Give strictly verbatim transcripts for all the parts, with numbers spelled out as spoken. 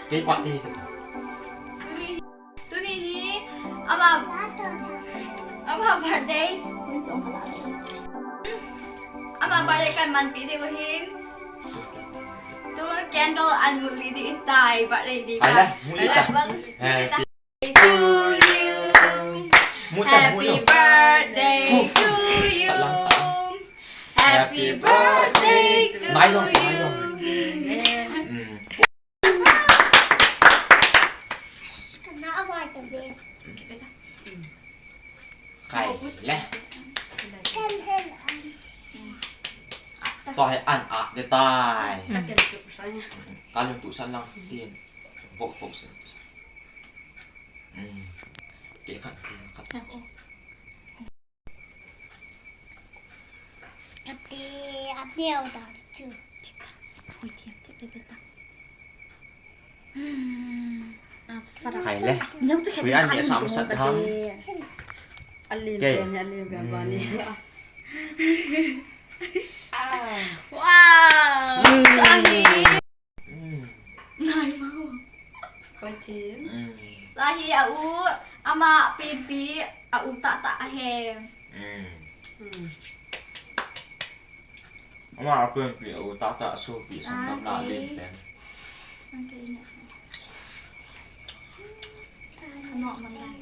Kei pa ti. Tuni hi ama, ama birthday. Ama birthday kan manpi diu ahin. Tu candle an muli di tai birthday di. Hai la, muli ta. Happy to you. Happy birthday to you. Happy birthday to you. Nai long, nai long. Mm. Khai le. Tua hi an a de tai. Ka lung tu san lang tin. Bok bok san. Mm. Ke khat, ke khat. Ate, ate au da chu. Hui thiam, thiam, thiam, thiam. Hmm. Ah, fara. Khai le. Neu chu khen. Hui an ni sam sat ham. Ali. Kei. Ni ali ba ba ni. Hmm. Ah. Wow. Hmm. Ani. Mm. Nai mau. Koi thim. Mm. Lahi a u, ama pipi, a u tata ahe. Mm. Mm. Ama pipi, a u tata, a sopi, sangkam la din pen. Okay, next one. Ano man lai.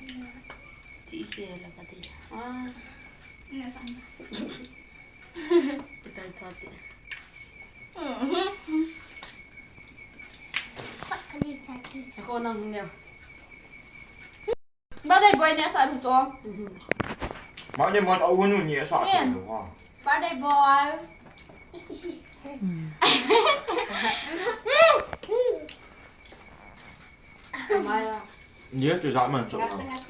Ti ke la ka ti. Ah. Next one. Kichai thot ti. Mhm. Ako nang neo. Birthday boy neh sah ru cho. Mhm. Birthday boy a u nu neh sah ru ha. Birthday boy. Neh chu ja man cho.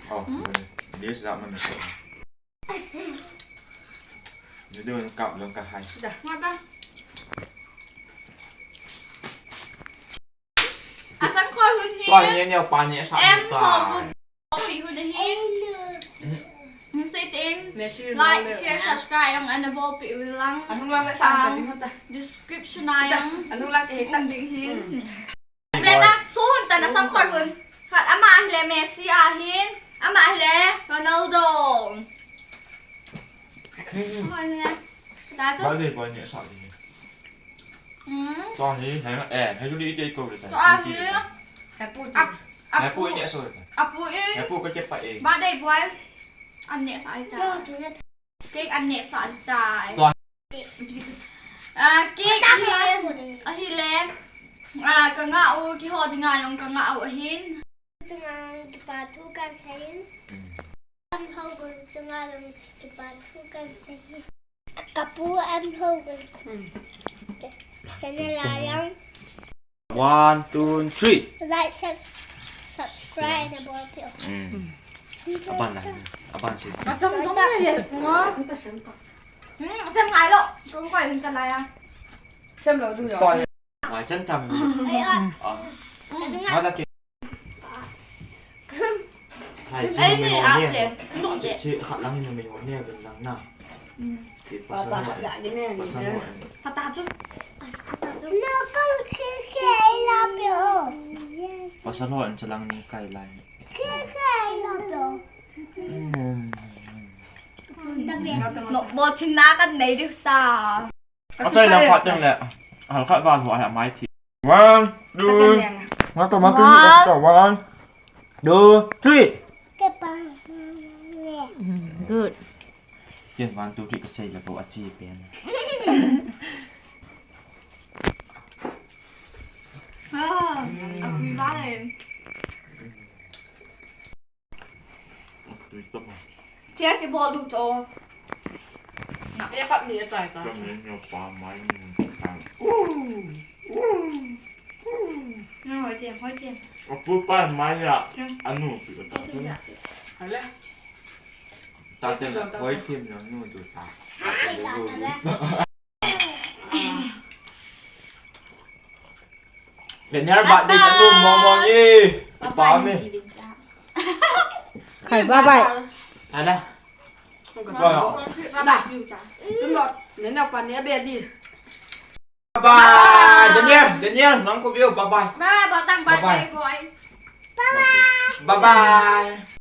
Oh, neh chu ja man cho. Ni dun kap long ka hai. Da. Nga ta. Asang khol hun hi. Tua ni ni pa ni sa em ta. Ho bu pi hun hi. Ni sei tin. Like, share, subscribe, ang ana bol pi u lang. Anung lang sa ta din ta. Description na yang. Anung lang ke ta ding hi. Beta, so hun ta na sang khol hun. Khat ama ahile Messi ahin, ama ahile Ronaldo. Hmm. Hoi ne. Ta chu. Birthday boy neh sah di. Hmm. Cho hi, hai ma, eh, hai chu di te ko le ta. Cho ahi. Hai pu ti. Ap-, hai pu apu. Neh sah le ta. Apu e. Hai pu ka che pa e. Birthday boy. An neh sah ta. Cake an neh sah tai. Tua. Ah, cake hi, ahile, ah, ka nga u, kiho dinga jong ka nga u ahin. Chunga kipa thu kan sei in. Mm. An ho gun chunga jong kipa thu kan sei in. Ka pu an ho gun. Mm. Ka ne la jong. One, two, three. Like, sub-, subscribe na bol peh o. Mm. Aban na, aban si. Atong tong le le, nga. Hmm, sem ngai lo. Tong koi hin ta lai a. Sem lo du yo. Toi. Ngai chan tham. Ai, ai. Ah. Nga ta ke. Hai, ai, chi ni, me a ni. Te, no te. Chi khat lang ni me ni, ni a lang na. Hmm. Ki pa sa. Pa sa, ya, ni ne, ni ne. Pa sa mo. Pa ta chu. No, kong khi khi la peh o. Pasal ho an chalang ni kai lai. Khi khi la peh o. Hmm. No, bol thin na kan nei di ta. Achai lang pha teng le. Hal khat val ho a mai thi. One, two. Nga to ma tu ni. One, two, three. Good. Ken one, two, three kasei le ko achi pen. Ah, apui vale. Cheers, i bol du cho. Na, e kap ni a chai ta. Kap ni nyo pa mai ni. Nang hoi chem, hoi chem. Apu pa mai ya. Anu pi ta. Hoi chem ya. Hale. Ta te hoi chem ya nu du ta. Daniel birthday cha tu mo mo ni. Pa mi. Khai bye bye. Ada. Bye bye. Tum lo. Daniel pa ni a be di. Bye bye. Daniel, Daniel, nang ko view. Bye bye. Bye bye, botang, bye bye, bye bye. Bye bye. Bye bye.